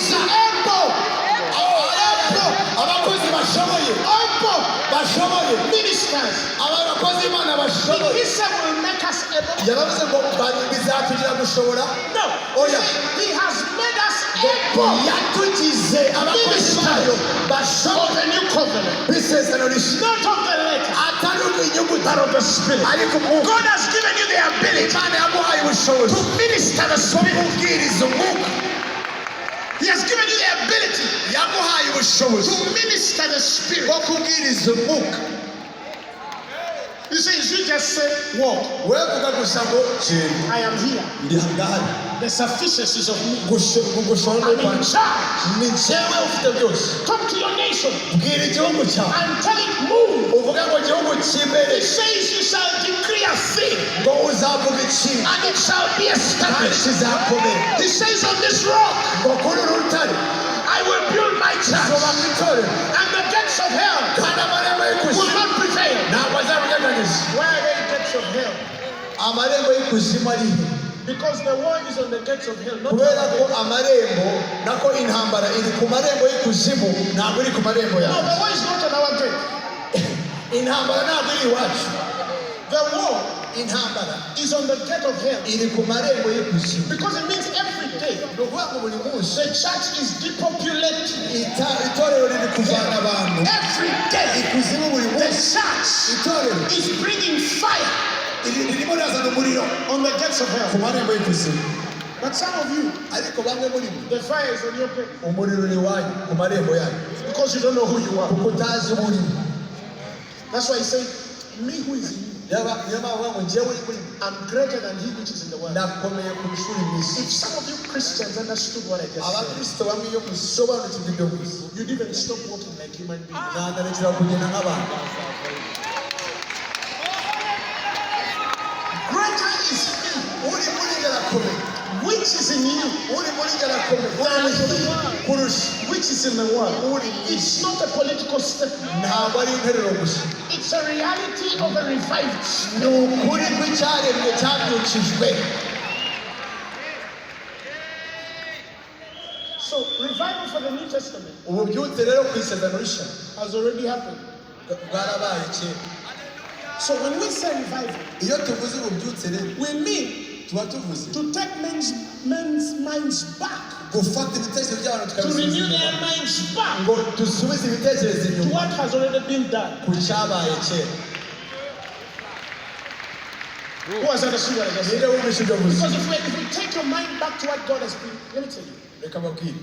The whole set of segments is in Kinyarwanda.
Is able. Able, abakozi bashoboye. Able Bashoboye. ministers. Aba bakozi b'Imana bashoboye. He said will make us able. Yaravuze ngo bizatugira gushobora. No. Oya. He has made us able Yatugize abakozi bayo of bashoboye the new covenant. b'isezerano rishya, Not of the letter, atari inyuguti, but of the spirit. Ariko umwuka. God has given you the ability Imana yaguhaye ubushobozi to minister the spirit. Kubwiriza umwuka. He has given you the ability Yaguhaye ubushobozi to minister the spirit. Bwo kubwiriza umwuka. You see, you just say, "Walk." Wevuga gusa ngo genda. I am here. Ndi ndahari. The sufficiencies of me. Gushobora I'm in kwanjye charge. Ni njyewe ufite byose. Talk to your nation Bwira igihugu cyawe and tell it, "Move." uvuge ngo igihugu kimbere. It says you shall decree a thing Ngo uzavuga ikintu and it shall be kandi established. Kizakomera. He says on this rock, Ngo kuri uru rutare I will build my church, nzubaka itorero and the gates of hell kandi amarembo will y'ikuzimu not prevail. Ntabwo azabinyeganyeza. Why are there gates of hell? Amarembo y'ikuzimu ari he? Because the war is on the gates of hell, not Kubera our ko gate. Amarembo nako intambara iri ku marembo y'ikuzimu, ntabwo iri ku marembo No, yawe. the war is not on our gate. Intambara ntabwo iri iwacu. The war Intambara is on the gate of hell. Iri ku marembo y'ikuzimu. Because it means every day Ni ukuvuga ngo buri munsi the church is depopulating. Itorero riri kuvana abantu Every day ikuzimu buri the munsi. Church Itorero is bringing fire ririmo rirazana umuriro on the gates of ku hell. Marembo y'ikuzimu. But some of you, Ariko bamwe muri mwe, the fire is on your gate umuriro uri iwanyu ku marembo yanyu because you don't know who you are. Kuko utazi uwo uri. That's why he said, "Me who is in you, Niyo mpamvu bavuga ngo njyewe uri muri mwe I'm greater than he which is in the world." Ndakomeye kurusha uri mu isi. If some of you Christians understood what I just said, Abakristo bamwe iyo musobanukirwa ibyo gusa, you'd even stop walking like human beings. Mwanarekera kugenda nk'abantu. Greater is he Uri muri njye arakomeye which is in you uri muri njye arakomeye than he kurusha which is in the world. Uri mu isi. It's not a political statement. Ntabwo ari interuro gusa. It's a reality of a revived spirit. Ni ukuri kw'icyaremwe cyabyukijwe. So revival for the New Testament Ububyutse rero ku isezerano rishya has already happened. Bwarabaye kera. So when we say revival, Iyo tuvuze ububyutse rero, we mean tuba tuvuze to take men's minds back, gufata ibitekerezo by'abantu to tukabisubiza renew inyuma their minds back ngo dusubize ibitekerezo to inyuma what has already been done. Ku cyabaye kera. Who has understood what I just said? Ninde wumvishe ibyo mvuze? Because if we take your mind back to what God has been, let me tell you, Reka mbabwire.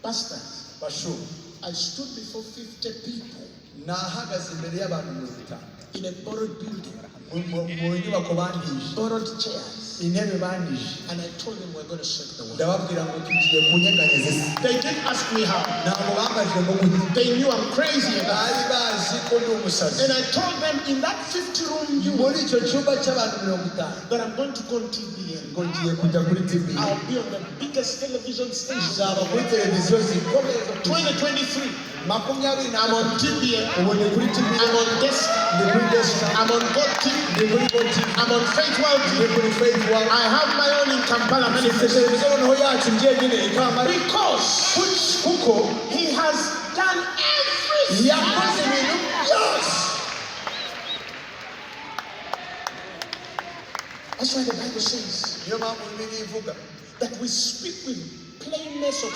Pastors, Bashumba, I stood before 50 people nahagaze imbere y'abantu 50 in a borrowed building, mu nyubako bandije, borrowed chairs, intebe bandije, and I told them we're going to shake the world. Ndababwira ngo tugiye kunyeganyeza isi. They didn't ask me how. Ntabwo bambajije ngo gute. They knew I'm crazy enough. Bari bazi ko ndi umusazi. And I told them in that 50 room unit Muri icyo cyumba cy'abantu 50 that I'm going to go on TBN. Ngo ngiye kujya kuri TV. I'll be on the biggest television station. Nzaba kuri televiziyo zikomeye zo ku isi. 2023, Makumyabiri na I'm on TBN. Ubu ni kuri TV. I'm on Desca. Ndi kuri Desca. I'm on God TV. Ndi kuri God TV. I'm on Faith World Ndi TV. Kuri Faith World. I have my own in Kampala Mfite manifestation. televiziyo noneho yacu njyenyine i Kampala. Because Kuko he has done everything. Yakoze ibintu byose. That's why the Bible says Niyo mpamvu Bibiliya ivuga that we speak with plainness of